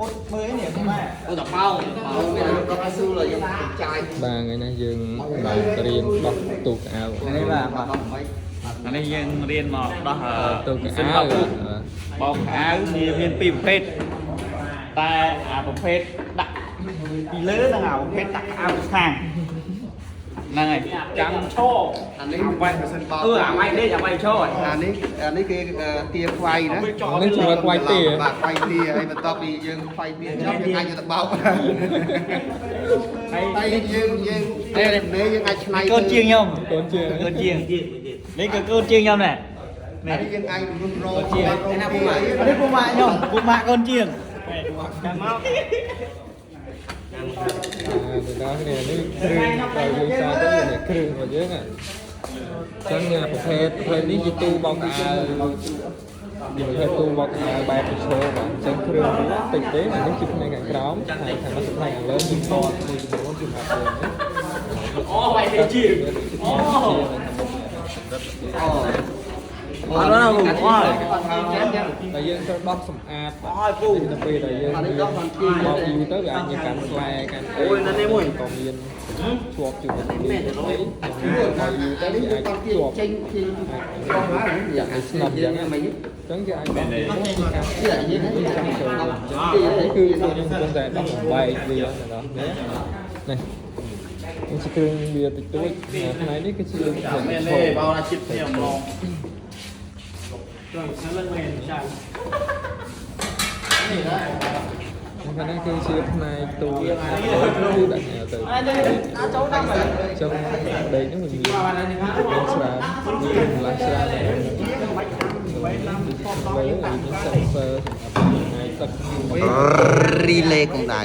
ពុតមើលនេះម៉ែ អូតប៉ោងប៉ោងមានក៏ស៊ូលយើងចាយ បាទថ្ងៃនេះយើងបានរៀនដោះទូកៅ នេះបាទបាទ អានេះយើងរៀនមកដោះ ទូកៅ បោកអាវវាមានពីរប្រភេទតែអាប្រភេទដាក់ពីលើនិងអាប្រភេទដាក់អាវខាងហ្នឹងហើយចាំឈរ អានេះវាយម៉ាស៊ីនបោក អឺអាម៉ៃដេកអាម៉ៃឈរ អានេះអានេះគេទាខ្វាយណា នេះសម្រាប់ខ្វាយទា បាទខ្វាយទាហើយបន្ទាប់ពីយើងខ្វាយទាចប់យើងអាចយកទៅបោកហើយយើងយើងនេះយើងអាចឆ្នៃ កូនជាងខ្ញុំ កូនជាង កូនជាងនេះក៏កូនជាងខ្ញុំដែរ អា នេះ នេះយើងអាចរុំរោ ជាង នេះពុកម៉ាក់ នេះពុកម៉ាក់ខ្ញុំពុកម៉ាក់កូនជាងចាំមក ដល់គ្នានេះគ្រឿងដែលយើងសារទៅនេះគ្រឿងរបស់យើងអញ្ចឹងប្រភេទប្រភេទនេះជាទូបោកអាវជាប្រភេទទូបោកអាវបែបប្រឈមបាទអញ្ចឹងគ្រឿងវាតិចទេអានេះជាផ្នែកខាងក្រោមហើយខាងនេះផ្នែកខាងលើជាពណ៌មួយចំនួនសម្រាប់យើងនេះ អូវាយទៅជាងអូ អូអត់ណាអូអត់ តែយើងត្រូវដោះសម្អាត អើយពូ នៅពេលដែលយើង អានេះដោះបានទី បោកយូរទៅវាអាចមានកាន់ស្លែកាន់ អូយនៅនេះមួយ ក៏មានជាប់ជាមួយនឹងនេះអីបោកយូរទៅ នេះ វាអាច គាត់ ជាប់ ចេញពីកោះហើយ យ៉ាងឲ្យស្នប់យ៉ាងហ្នឹងអញ្ចឹងគេអាចបោកទៅការ នេះ ចាំចូលនេះគឺពួកខ្ញុំកំពុងតែដោះបំបែកវាដល់នេះនេះនេះជាគ្រឿងវាតិចតួចផ្នែកនេះគឺជា មែនទេបងអាជីពខ្ញុំហ្មង ខាងនេះគឺជាផ្នែកទូគឺដាក់ញ៉ាទៅ ចូលដល់មក ចឹងដេកហ្នឹងវាមានមានច្រើនមានកម្លាំងច្រើនដែរលើមាន sensor សម្រាប់ផ្នែកទឹក រីលេកុំដៃ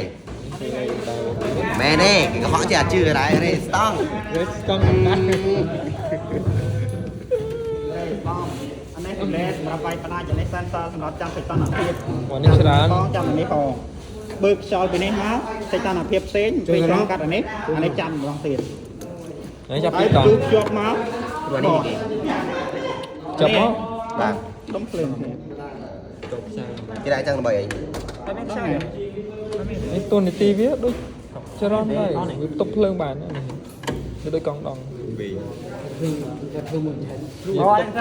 មែនទេគេកុហកជាអាជឿដែររេស្តង់ រេស្តង់កំណាស់ អានេះសម្រាប់សម្រាប់វាយផ្ដាច់អានេះ sensor សម្រាប់ចាំសីតុណ្ហភាព មកនេះច្រើន ផងចាំអានេះផងបើកខ្យល់ពីនេះមកសីតុណ្ហភាពផ្សេងពេលចង់កាត់អានេះអានេះចាំម្ដងទៀត នេះចាប់ ហើយ ពីតង់ ទូភ្ជាប់មក នេះគេ ចាប់មក បាទ ដុំភ្លើងគ្នា ចប់ផ្សាយ គេដាក់ចឹងដើម្បីអី តែមានខ្យល់ នេះតួនាទីវាដូចច្រើនដែរវាផ្ទុកភ្លើងបានណានេះវាដូចកង់ដង់វាផ្ទុក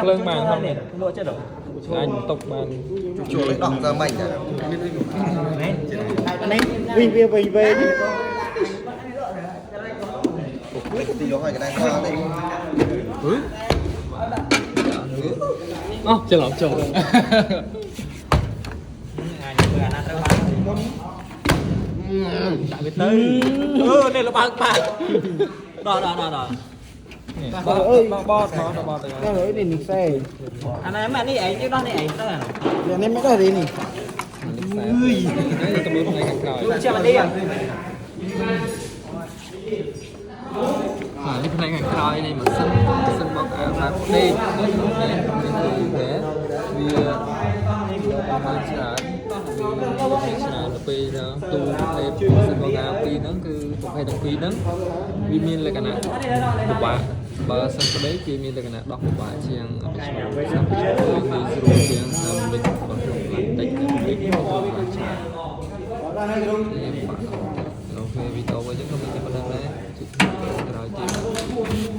ភ្លើងបានហ្នឹង លក់ចិត្ត អាចផ្ទុកបាន ជួលដោះទៅមិញតា អានេះវិញវាវិញវិញ ទីយកឲ្យកណ្ដាលខទេ អូច្រឡំចូល ដាក់វាទៅអឺនេះលបើកបាក់ដោះដោះដោះដោះ បោះបោះបោះបោះទៅ នេះនេះនេះផ្សេង អានេះមែននេះឯងនេះដោះនេះឯងទៅ នេះមិនដែរនេះ នេះទៅមើលផ្នែកខាងក្រោយ ចាំអានេះ បាទនេះផ្នែកខាងក្រោយនៃម៉ាស៊ីនម៉ាស៊ីនបោកអាវបែបដេកនេះនេះគឺវាវាបានច្រើនវាច្រើនទៅពេលដល់ទូប្រភេទម៉ាស៊ីនបោកអាវពីរហ្នឹងគឺប្រភេទទាំងពីរហ្នឹងវាមានលក្ខណៈពិបាកបើសិនស្ដីគេមានលក្ខណៈដោះពិបាកជាងអភិឈរសាភិឈរងាយស្រួលជាងសាមិចរបស់ក្នុងផ្លាស្ទិកនិងវិទ្យារបស់ច្រើននេះបាក់អូខេវីដេអូរបស់យើងក៏មានតែប៉ុណ្្នឹងដែរជួបគ្នាក្រោយទៀត។